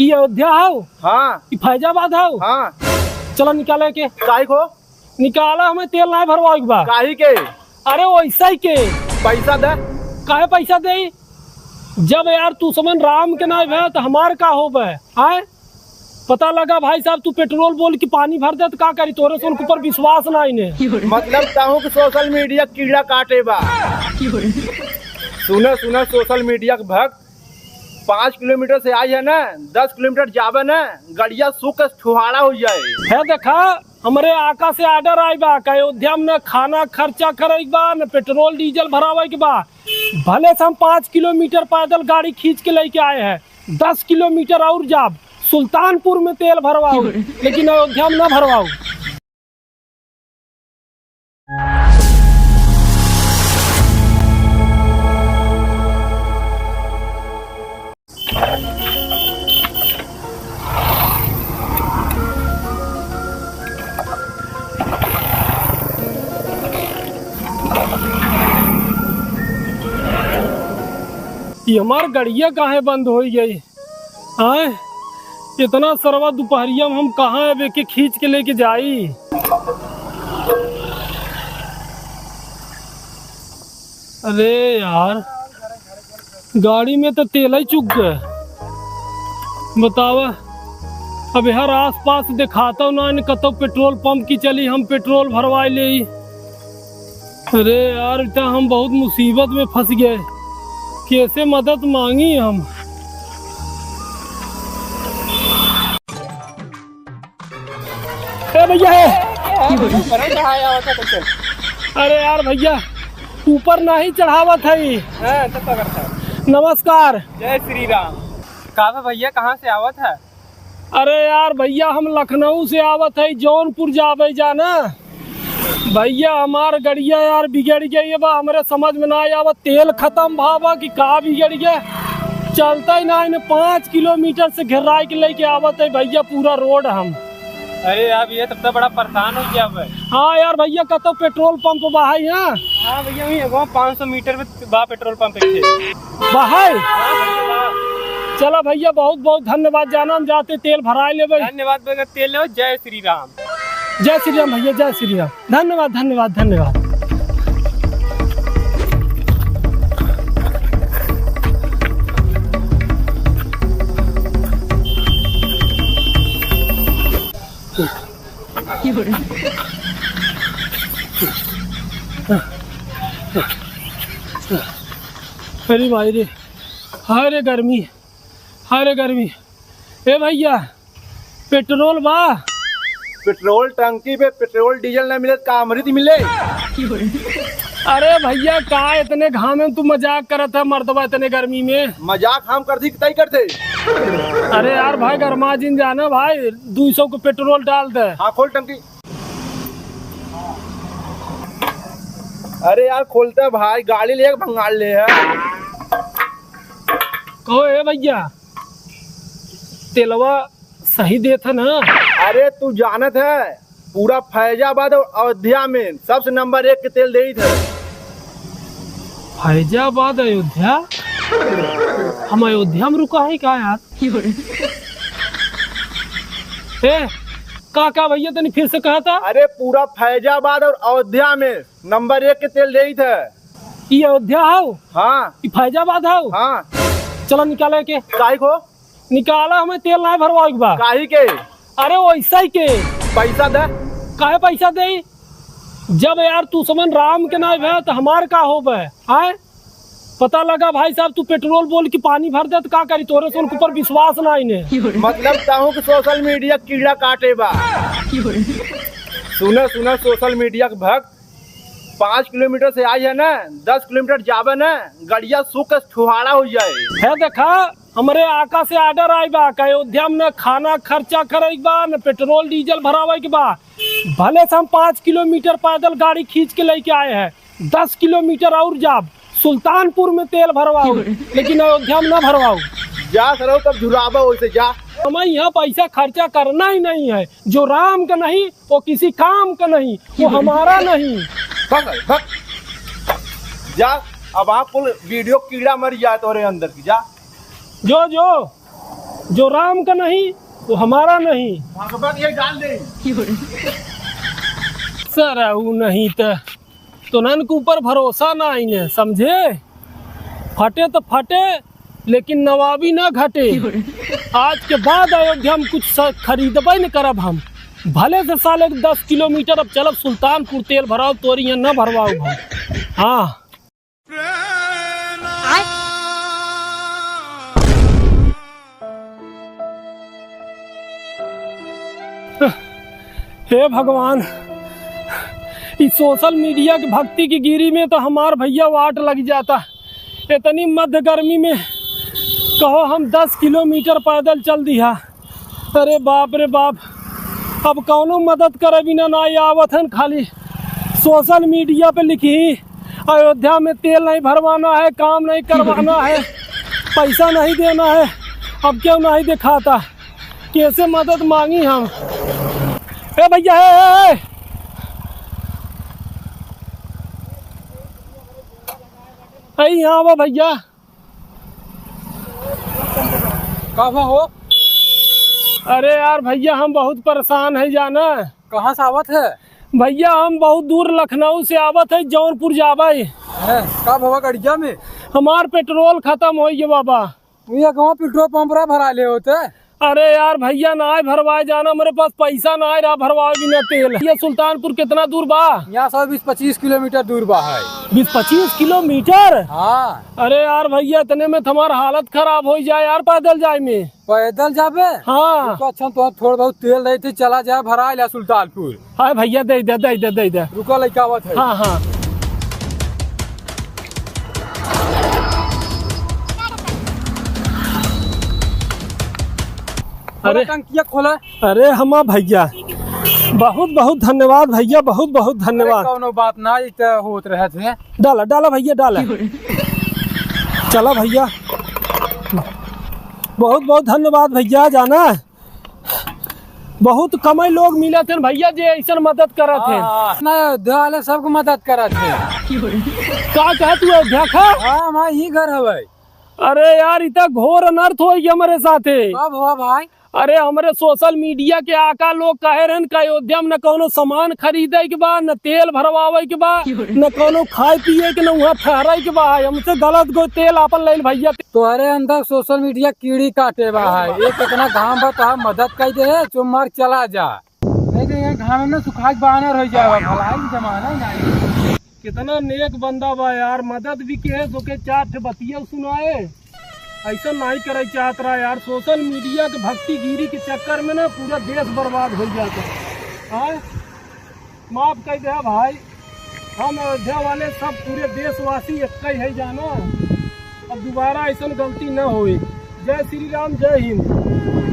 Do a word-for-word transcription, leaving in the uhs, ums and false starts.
ई अयोध्या हौ? हाँ। ई फैजाबाद हौ? हाँ। चला निकाले के। काहे को? निकाला, हमें तेल नाहीं भरवावे के बा। काहे के? अरे वैसा ही के। पैसा दे। काहे पैसा दे? जब यार तू समन राम के नाहीं भे तो हमार का होबे? आए? पता लगा भाई साहब, तू पेट्रोल बोल के पानी भर दे तो का करी? तोरे से उनके ऊपर विश्वास नाहीं ने। मतलब ताहू के सोशल मीडिया कीड़ा काटे बा। सुना, सुना सोशल मीडिया के भक्त, पाँच किलोमीटर से आई है ना, दस किलोमीटर जाबे ना, गड़िया सूख के छुहाड़ा हो जाए। है देखा, हमरे आका से आर्डर आई बा कि अयोध्या में न खाना खर्चा करे के बा, न पेट्रोल डीजल भरावे के बा। भले से हम पाँच किलोमीटर पैदल गाड़ी खींच के लेके आए हैं, दस किलोमीटर और जाब, सुल्तानपुर में तेल भरवाऊ, लेकिन अयोध्या में ना भरवाऊ। ये हमार गड़िया काहे बंद होइ गई? आय, इतना सरवा दुपहरिया में हम कहाँ अब एके खींच के लेके जाई? अरे यार, गाड़ी में तो तेल ही चुक गए। बतावा, अब यार आसपास देखाता ना, न कतौ पेट्रोल पंप की चली, हम पेट्रोल भरवाए ले। अरे यार, इतना हम बहुत मुसीबत में फंस गए, कैसे मदद मांगी हम? ए भैया, ए। अरे यार भैया, ऊपर नहीं चढ़ावत है। हाँ, तो पकड़ता है। नमस्कार। जय श्री राम। का बा भैया, कहाँ से आवत है? अरे यार भैया, हम लखनऊ से आवत है, जौनपुर जाबे जाना। भैया, हमार गड़िया यार बिगड़ गई बा, हमरे समझ में ना आवत, तेल खत्म भा बा कि का बिगड़ गया, चलता ही ना, इन्हें पाँच किलोमीटर से घेराई के लेके आवत है भैया, पूरा रोड हम। अरे यार, ये तब तो बड़ा परेशान हो गया भाई। हाँ यार भैया, कतौ पेट्रोल पंप बा है यहाँ? हाँ भैया, वहीं एगो पाँच सौ मीटर पे बा पेट्रोल पंप एक ठे। बा है? हाँ भैया, बा। चला भैया, बहुत बहुत धन्यवाद, जाना हम जाते तेल भराए लेबे। धन्यवाद भैया, तेल लो, जय श्री राम। जय श्री राम भैया, जय श्री राम। धन्यवाद, धन्यवाद, धन्यवाद। अरे भाई रे, हाय रे गर्मी, हाय रे गर्मी। ए भैया, पेट्रोल बा? पेट्रोल टंकी पे पेट्रोल डीजल ना मिले, का अमृत मिले? अरे भैया, का इतने घाम में तू मजाक करत है मर्दवा, इतने गर्मी में? मजाक हम करती कि तई करते? अरे यार भाई, गरमा जिन जाना भाई, दो सौ को पेट्रोल डाल दे। हाँ, खोल टंकी। अरे यार, खोलते भाई, गाड़ी ले भंगाल ले है। कहो ए भैया, तेलवा सही देत है ना? अरे तू जानत है, पूरा फैजाबाद और अयोध्या में सबसे नंबर एक के तेल देत है। फैजाबाद, अयोध्या? हम अयोध्या में रुका है का यार? ए, का, का भैया, तनी फिर से कहा था? अरे पूरा फैजाबाद और अयोध्या में नंबर एक के तेल देत है। ई अयोध्या हौ? हाँ। ई फैजाबाद हौ? हाँ। चला निकाले के। काहे को? निकाला, हमें तेल नाहीं भरवावे के बा। काहे के? अरे वैसा ही के। पैसा दे। काहे पैसा दे? जब यार तू समन राम के नाहीं भे तो हमार का होबे? आय? पता लगा भाई साहब, तू पेट्रोल बोल के पानी भर दे तो का करी? तोरे से उनके ऊपर विश्वास नाहीं ने। मतलब ताहू के सोशल मीडिया कीड़ा काटे बा। सुना, सुना सोशल मीडिया के भक्त, पाँच किलोमीटर से आई है ना, दस किलोमीटर जाबे ना, गड़िया सूख के छुहाड़ा हो जाए। है देखा, हमरे आका से आर्डर आई बा कि अयोध्या में न खाना खर्चा करे के बा, न पेट्रोल डीजल भरावे के बा। भले से हम पाँच किलोमीटर पैदल गाड़ी खींच के लेके आए हैं, दस किलोमीटर और जाब, सुल्तानपुर में तेल भरवाऊ, लेकिन अयोध्या में ना भरवाऊ। जा सरऊ, तब झुराबा वैसे जा। हमें यहाँ पैसा खर्चा करना ही नहीं है, जो राम का नहीं, वो किसी काम का नहीं, वो हमारा नहीं। भग, भग। जा, अब आप कुल वीडियो कीड़ा मर जाए तोरे अंदर की, जा। जो, जो। जो राम का नहीं, वो हमारा नहीं। भगवान ये डाल दे। सर, ऊ नहीं त तोनन के ऊपर भरोसा ना आईने, समझे? फटे त फटे, लेकिन नवाबी ना घटे। आज के बाद अयोध्या में कुछ स-, खरीदबे न करब हम। भले से साले दस किलोमीटर अब चलब सुल्तानपुर, तेल भराओ, तोरी यहाँ ना भरवाओ हम। हाँ। हे भगवान, ई social media के भक्ति की गिरी में तो हमार भैया वाट लग जाता। इतनी मध्य गर्मी में कहो हम दस किलोमीटर पैदल चल दिया। अरे बाप रे बाप, अब कौनो मदद करे बिना ना आवत हन, खाली social media पे लिखी, अयोध्या में तेल नहीं भरवाना है, काम नहीं करवाना है, पैसा नहीं देना है। अब क्यों नहीं दिखाता, कैसे मदद मांगी हम? ए भैया, ए, ए, ए। ए, यहाँ आवा भैया। का भा हो? अरे यार भैया, हम बहुत परेशान है जाना। कहाँ से आवत है? भैया, हम बहुत दूर लखनऊ से आवत है, जौनपुर जाबे। हैं, का भवा गड़िया में? हमार पेट्रोल खत्म होइ गए बाबा। ये गाँव पेट्रोल पंप रहा भरा ले होते। अरे यार भैया, नाय भरवाए जाना, मेरे पास पैसा नाय रहा भरवाए बिना तेल। ये सुल्तानपुर कितना दूर बा? यहाँ से बीस पच्चीस किलोमीटर दूर बा है। बीस पच्चीस किलोमीटर? हाँ। अरे यार भैया, इतने में तो हमार हालत खराब होइ जाए यार, पैदल जाए में। पैदल जाबे? हाँ। तो अच्छा, तो थोड़ा बहुत तेल देते, चला जाए, भरा लिया सुल्तानपुर। हाय भैया, दे दे, दे दे, दे दे। रुका, लइका आवत है। हाँ, हाँ। अरे। अरे टंकिया खोला। अरे हमा भैया, बहुत बहुत धन्यवाद भैया, बहुत बहुत धन्यवाद। अरे कौनो बात ना, ई त होत रहत है। डाला, डाला भैया, डाला। चला भैया, बहुत बहुत धन्यवाद भैया, जाना बहुत कमई लोग मिलत हैं भैया, जे ऐसन मदद करत हैं। हाँ, ना, अयोध्या वाले सबको मदद करत हैं। का कहत तू अयोध्या का? हाँ, हमार ही घर हवे। अरे यार, इतना घोर अनर्थ होइ गया हमरे साथे। कब हुआ भाई? अरे, हमरे social media के आका लोग कहे रहन कि अयोध्या में न कौनो सामान खरीदे के बा, न तेल भरवावे के बा, न कौनो खाए पिए के, न उहाँ ठहरे के बा। हमसे गलत गो तेल आपन लेल भैया। तोहरे अंदर social media कीड़ी काटे बा है। ये कितना घाम बा, तोहार मदद कर दे, चुप मार चला जा। नहीं तो यहाँ घाम में सुखाए के बानर हो जाए, भलाई के जमाना ही नहीं। कितना नेक बंदा बा यार, मदद भी किहे, सोके चार ठे बतिया सुनाए। ऐसा नहीं करे चाहत रहा यार, social media के भक्तिगिरी के चक्कर में ना पूरा देश बर्बाद हो जाता है। हाँ? माफ कर दे भाई, हम अयोध्या वाले सब पूरे देशवासी एक ही है जानो। अब दोबारा ऐसन गलती न होई। जय श्री राम, जय हिंद।